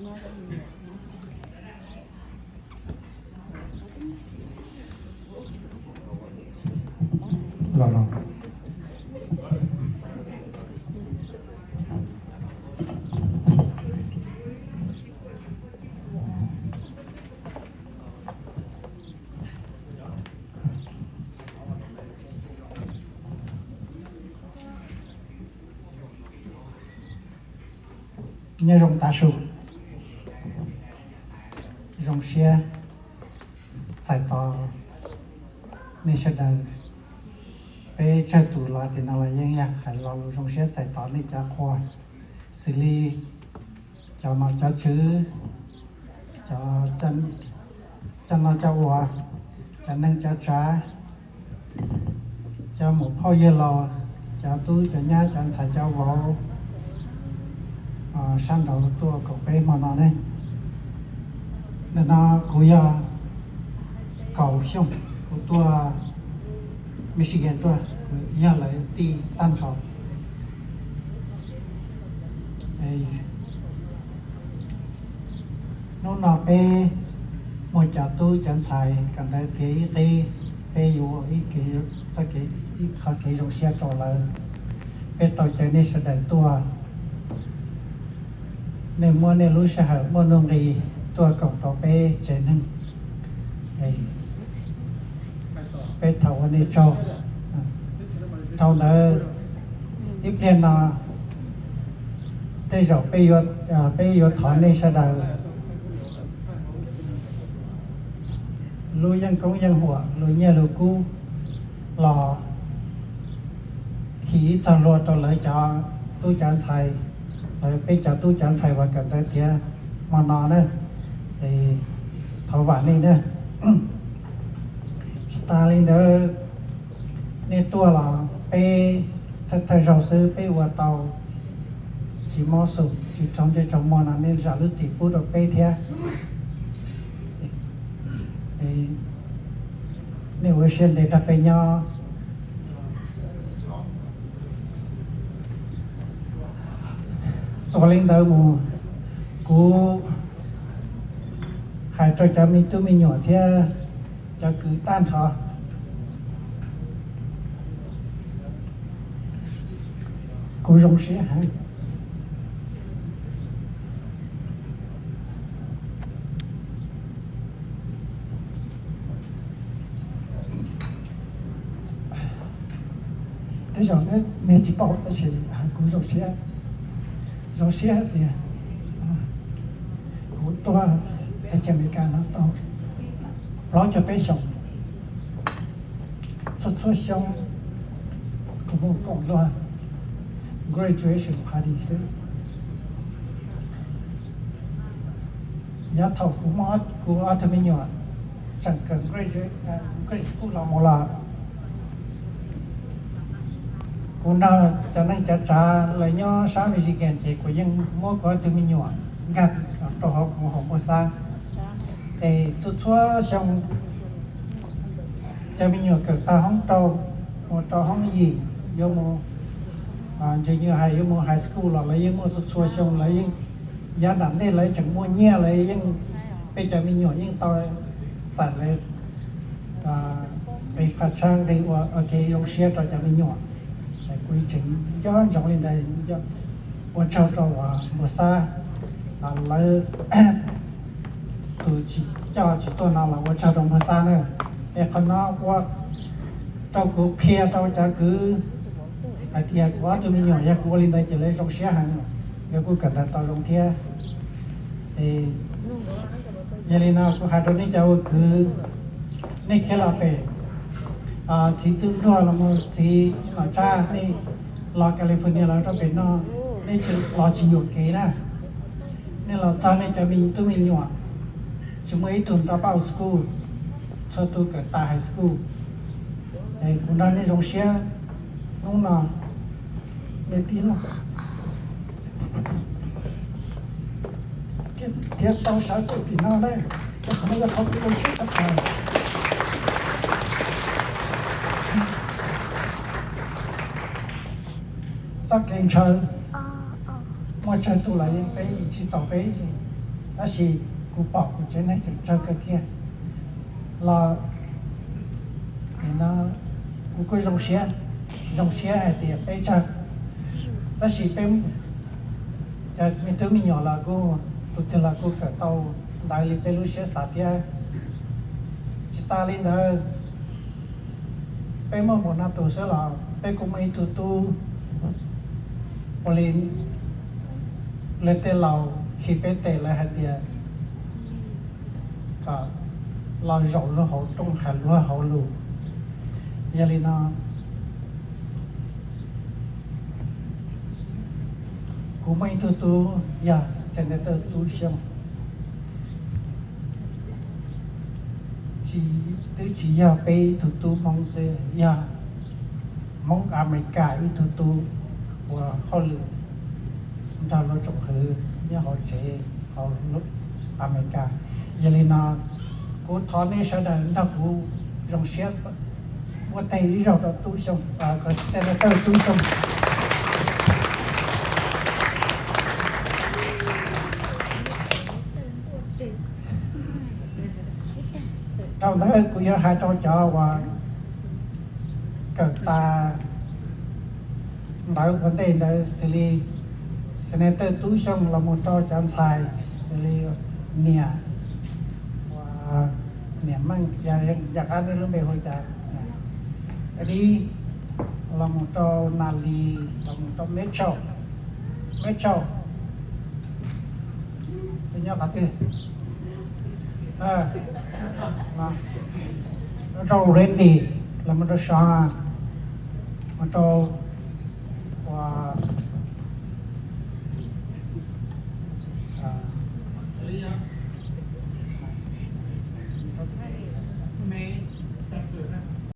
Los los. Nyob zoo tav su, zoo siab txais tos nej sawv daws. Peb tsawg tus los tim no los yeej yog hais lo lus zoo siab txais tos nej cov qhua, xws li cov nom cov tswv, cov, cov noj cov ua, cov neej cov tsav, cov muam phauj yawg laus, cov tub cov nyab cov ntxhais cov vauv sab nraud tuaj koom peb hmo no ne. Ntawm no kuv yog Kaus Xyooj, kuv tuaj Michigan tuaj, kuv yog lawv tij tag nrho. Hnub no peb muaj cov tub cov ntxhais kawm ntawv tiav ib qib, peb yuav ua ib qho kev zoo siab rau lawv. Peb tau caw nej sawv daws tuaj, nej muab nej lub sij hawm muaj nuj nqis tuaj koom rau peb tsev neeg. Peb thov ua nej tsaug. Dhau ntawd, ib pliag no tej zaum peb yuav thov nej sawv daws lub yeej koob yeej huam, lub nyiaj lub kub los khi ib txog hlua rau lawv cov tub cov ntxhais, peb cov tub cov ntxhais uas kawm ntawv tiav hmo no na. Es thov vam nej na. Tsis tas li ntawd, nej tuaj los peb thawj thawj zaug xwb peb ua tau tsis mob xus tsis raug ntsej raug muag no nej zam lub txim pub rau peb thiab. Nej ua siab ntev nrog peb nyob. Txuas li ntawd mus, kuv hais rau cov me tub me nyuam thiab cov kwv tag nrho, kuv zoo siab heev. Tej zaum nej tsis paub tab sis kuv zoo siab, zoo siab hais tias kuv tuaj teb chaws Amelikas no tau plaub caug peb xyoos. Txhua txhua xyoo kuv mus koom luag graduation party xwb. Yav thaum kuv, kuv ob tug me nyuam tseem kawm grade school los mus los, kuv nrog cov neej cov tsav lawv nyob sab Michigan ces kuv yeej muab kuv ob tug me nyuam nkag rau hauv kuv hauv npua xab. Es txhua txhua xyoo cov me nyuam kawm tag hoob rau, mus rau hoob yim, yuav mus, ntsis nyuag hais yuav mus high school los lawv yeej muaj txhua txhua xyoo, lawv yeej, yav nram ntej lawv tseem muaj nyiaj lawv yeej, peb cov me nyuam yeej tau txais lawv nqi phaj tshab nqi ua kev zoo siab rau cov me nyuam. Kuv tseem nco ntsoov li ntawd, ua tsaug rau npua xab, lawv tus tsis coj tsis tuaj no los ua tsaug rau npua xab na. Es qhov no ua rau kuv qhia rau cov kwv hais tias kuv ob tug me nyuam yog kuv ua li ntawd ces lawv zoo siab heev, nkawd kuj kawm ntawv tau zoo thiab. Es yog li no kuv hais rau nej cov ua kwv, nej khiav los pem, txiv Txwj Nruag los mus txiv Nom Tsab, nej los California los rau pem no, nej tsis los tsis yuam kev na. Nej los txog nej cov me tub me nyuam tsis muaj ib tug drop out school, txhua tus kawm tas high school. Es kuv nrog nej zoo siab hnub no, nej tib lub thiab tau sawv tuaj tim no na, qhov no yog qhov kuv zoo siab tshaj plaws. Txoj kev ntshaw, muaj tsawg tus los yeej peb tsis txaus peb li. Tab sis kuv pom kuv tsev neeg tseem tsawg kawg thiab los, no, kuv kuj zoo siab, zoo siab hais tias peb tsawg. Tab sis peb, cov me tub me nyuam los kuj, tus twg los kuj kawm tau ntawv li peb lub siab xav thiab. Tsis tas li ntawd, peb muaj npaum no tus xwb los peb kuj muaj ib tug tub, ua li lawv tej laus khi peb tes lawv hais tias kom los zaum luag hauv rooj hais luag hauv lus. Yog li no, kuv muaj ib tug tub yog Senator Tub Xyooj, tsis, twb tsis yog peb ib tug tub Hmoob xwb, yog Hmoob Amelikas ib tug tub ua hauj lwm nrog luag tsoom hwv nyob hauv tsev hauv Amelikas. Yog li no, kuv thov nej sawv daws nrog kuv zoo siab muab teg ib zaug rau Tub Xyooj, Senator Tub Xyooj. Dhau ntawd kuv yuav hais rau cov uas kawm tas ntawv ua ntej ntawd xws li Senator Tub Xyooj los mus rau cov ntxhais, xws li niam, niam Meej, yog qab nej lub npe hu cas, Dib, los mus rau Nas Lis, los mus rau Metro, Metro, nyob qhov twg, rau Randy, los mus rau Sean, mus rau